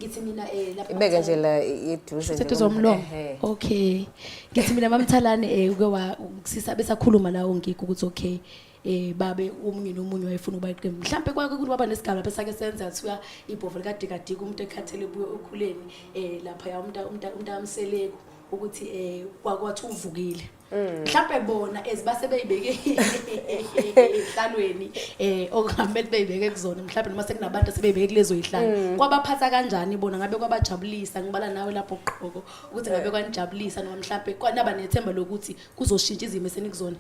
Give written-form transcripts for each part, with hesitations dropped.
Ngithi mina lapha Ibeke nje la eduze nje. Seduze umlomo. Ehhe. Okay. Ngithi mina mamthalane uke wa sisa besakhuluma la ongikho ukuthi okay babe omunye nomunye wayefuna ukuba iqembu. Mhlambe kwake kuthi waba nesigaba lapha sake senza kuthiwa ibhovu likadikadika umuntu ekhathele buye okhuleni lapha ya umuntu amseleko ukuthi kwakwathi uvukile. Mhlambe bona as base beyibeke ehlalweni okungamele beyibeke kuzona mhlambe noma sekunabantu asebeyibeke kulezo ihlalo. Kwabaphatha kanjani bona ngabe kwabajabulisa ngibala nawe lapho uqhoko ukuthi ngabe kwanijabulisa noma mhlambe kwanaba nethemba lokuthi kuzoshintsha izimo esenikuzona.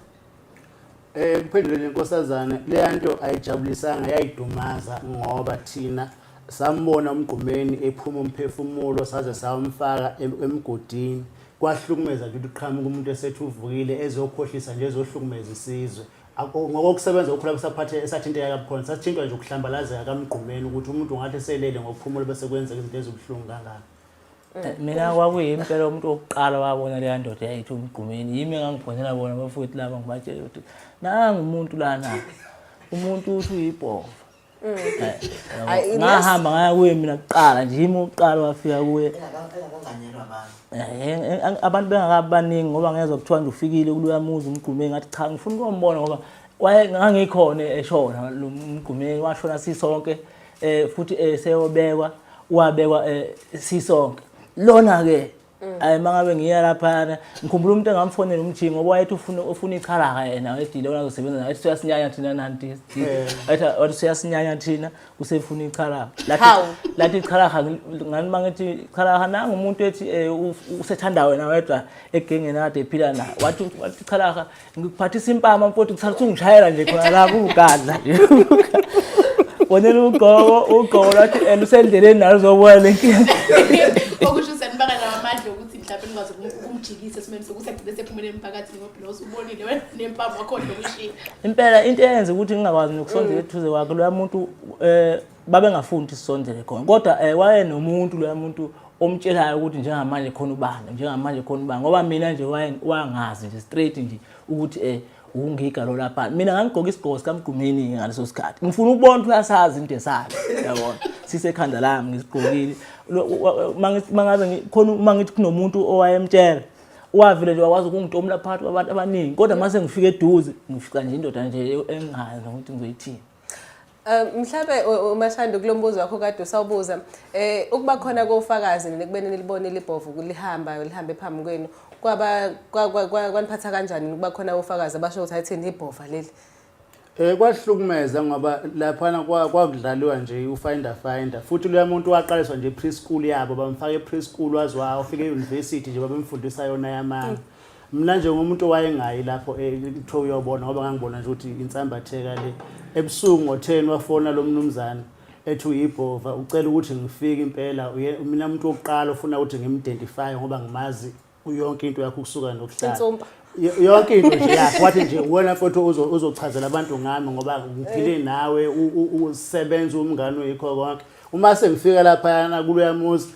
Kuphendule lenkosazana leya nto ayijabulisanga yayidumaza ngoba thina sambona uMgqumeni ephuma umphefumulo saze samfaka emgodini. Kwahlukumeza nje ukuthi uqhamuka umuntu esethi uvukile ezokhohlisa nje ezohlukumeza isizwe. Ngokokusebenza okukhula kusaphathe esathinteka kabukhona sathintwa nje ukuhlambalazeka kaMgqumeni ukuthi umuntu ungathi eselele ngokuphumula bese kwenzeka izinto ezibuhlungu kangaka. Mina kwakuyimpela umuntu wokuqala wabona leya ndoda yayithi uMgqumeni yimi engangifonela bona bafowethu laba ngibatshele ukuthi nangu umuntu lana umuntu uthi uyibhova. Ngahamba ngaya kuye mina kuqala nje yimi wokuqala wafika kuye. Abantu bengakabaningi ngoba ngezwa kuthiwa nje ufikile kuloya muzi uMgqumeni ngathi cha ngifuna ukuyombona ngoba waye ngangikhona eshona lo Mgqumeni washona sisonke futhi seyobekwa wabekwa sisonke lona ke ayi mangabe ngiya laphana ngikhumbula umuntu engamfonela umjingo ngoba wayethi ufuna ichalaka yena wayethi lona uzosebenza naye wathi siyasinyanya thina nanti wathi siyasinyanya thina usefuna ichalaka lathi ichalaka ngani mangithi ichalaka nanga umuntu ethi usethanda wena wedwa egengeni kade ephila naye wathi ichalaka ngikuphathisa impama mfowethu kusala usungishayela nje khona la kugadla bonela ugqoko lwathi lusendleleni nalo uzobona le nkinga. Okusho senibaka nawo amandla ukuthi mhlawumbe nikwazi ukumjikisa esimeni sokuthi agcine sephumele emphakathini ngoba phela usubonile wena nempama wakhona nokushiya. Impela into eyenza ukuthi ngingakwazi nokusondela eduze kwakhe loya muntu babengafuni ukuthi sisondele khona kodwa wayenomuntu loya muntu omtshelayo ukuthi njengamanje khona ubani njengamanje khona ubani ngoba mina nje wangazi nje straight nje ukuthi ungiga lo lapha mina ngangigqoka isigqoko sikaMgqumeni ngaleso sikhathi ngifuna ukubona ukuthi uyasazi into esakhe yabona sisekhanda lami ngisigqokile mangabe khona uma ngithi kunomuntu owayemtshela wavele nje wakwazi ukungitomula phakathi kwabantu abaningi kodwa mase ngifika eduze ngifica nje indoda nje engingazi ukuthi ngizoyithini. Mhlabe uMashando kulombuzo wakho kade usawubuza ukuba khona kofakazi nekubeni nilibone libhovu lihamba lihambe phambi kwenu kwaba kwaniphatha kanjani ukuba khona ofakazi abasho ukuthi ayithini ibhova leli? Kwahlukumeza ngoba laphana kwakudlaliwa nje ufinder finder futhi loya muntu waqaliswa nje preschool yabo bamfaka epreschool waze wafika e-university nje babemfundisa yona yamanga. Mina nje ngumuntu owayengayi lapho kuthiwa uyobona ngoba ngangibona nje ukuthi insambatheka le. Ebusuku ngo-10 wafona lo mnumzane ethi uyibhova ucela ukuthi ngifike impela mina umuntu wokuqala ofuna ukuthi ngim-identify ngoba ngimazi yonke into yakho ukusuka nokuhlala. Insumpa. Yonke into nje yakho wathi nje wena mfowethu uzochazela abantu ngami ngoba ngiphile nawe usebenza umngane uyikho konke. Uma sengifika laphayana kuloya muzi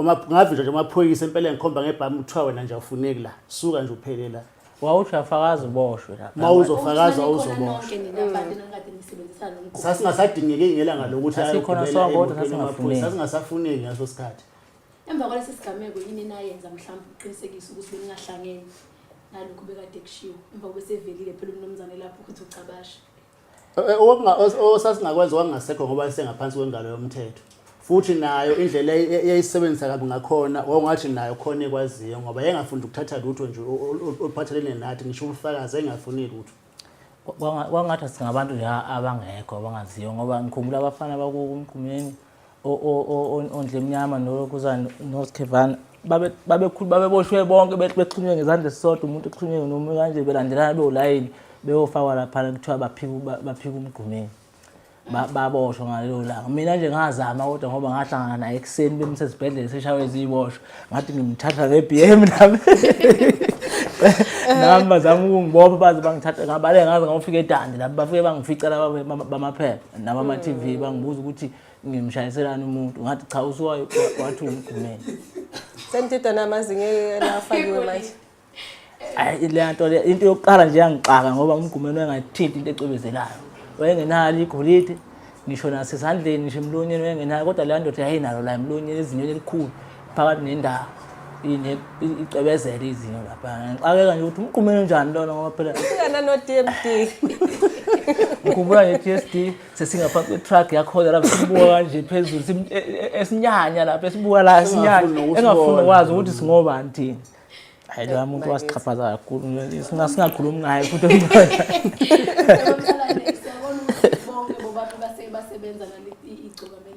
ngavinjwa nje amaphoyisa impela ngikhomba ngebhamu kuthiwa wena nje awufuneki la suka nje uphele la. Wawuthi uyafakaza uboshwe lapha. Uma uzofakaza uzoboshwa. Nonke nina bantu enikade nisebenzisana nomgqumeni. Sasingasadingeki ngelanga lokuthi Sasikhona ayogibela sonke kodwa emotweni yamaphoyisa. sasingafuneki. Sasingasafuneki ngaso sikhathi. Emva kwalesi sigameko yini enayenza mhlawumbe ukuqinisekisa ukuthi beningahlangene nalokhu bekade kushiwo emva kobe sevelile phela umnumzane lapho ukuthi ucabashe. Osasingakwenza kwakungasekho ngoba isengaphansi kwengalo yomthetho. Futhi nayo indlela eyayisebenzisa kabi ngakhona wawungathi nayo khona ekwaziyo ngoba yayingafuni ukuthatha lutho nje oluphathelene nathi ngisho ubufakazi yayingafuni lutho. Kwangathi singabantu nje abangekho abangaziyo ngoba ngikhumbula abafana bakuMgqumeni ondlemnyama nolokuzana noSkhevana babekhulu babeboshwe bonke bexhunywe ngezandla esisodwa umuntu exhunywe nomunye kanje belandelana bewulayini beyofakwa laphana kuthiwa baphika uMgqumeni. Baboshwa ngalelo langa. Mina nje ngazama kodwa ngoba ngahlangana naye ekuseni bemsesibhedlela seshawe iziboshwa ngathi ngimthatha nge-BM nami. Nami bazama ukungibopha baze bangithatha ngabaleka ngaze ngawufika eDandi lapho bafike bangifica laba bamaphepha nabama-TV bangibuza ukuthi ngimshayiselani umuntu ngathi cha usuwayo wathi uMgqumeni. Senitidwa namazinga lafakiwe manje. Ayi le nto le into yokuqala nje yangixaka ngoba uMgqumeni wayengathinti into ecwebezelayo. Wayengenalo igolide, Ngisho nasesandleni, ngisho emlonyeni wayengenayo, kodwa leya ndoda yayinalo la emlonyeni izinyo elikhulu phakathi nendawo, icwebezela izinyo lapha. Ngixakeka nje ukuthi umqumeni onjani lona, ngoba phela Hlukana no-DMD. Ngikhumbula nge-TSD sesingaphansi kwe-truck yakhona lapho, sibuka kanje phezulu, esinyanya lapho, esibuka la esinyanya, Engafuni nokusibona. engafuni ukwazi ukuthi singobani thina. Hayi, loya muntu wasixhaphaza kakhulu, singakhulumi ngaye futhi. Mamthalane, siyabona ukuthi bonke bobaba basebenza nale igcokama.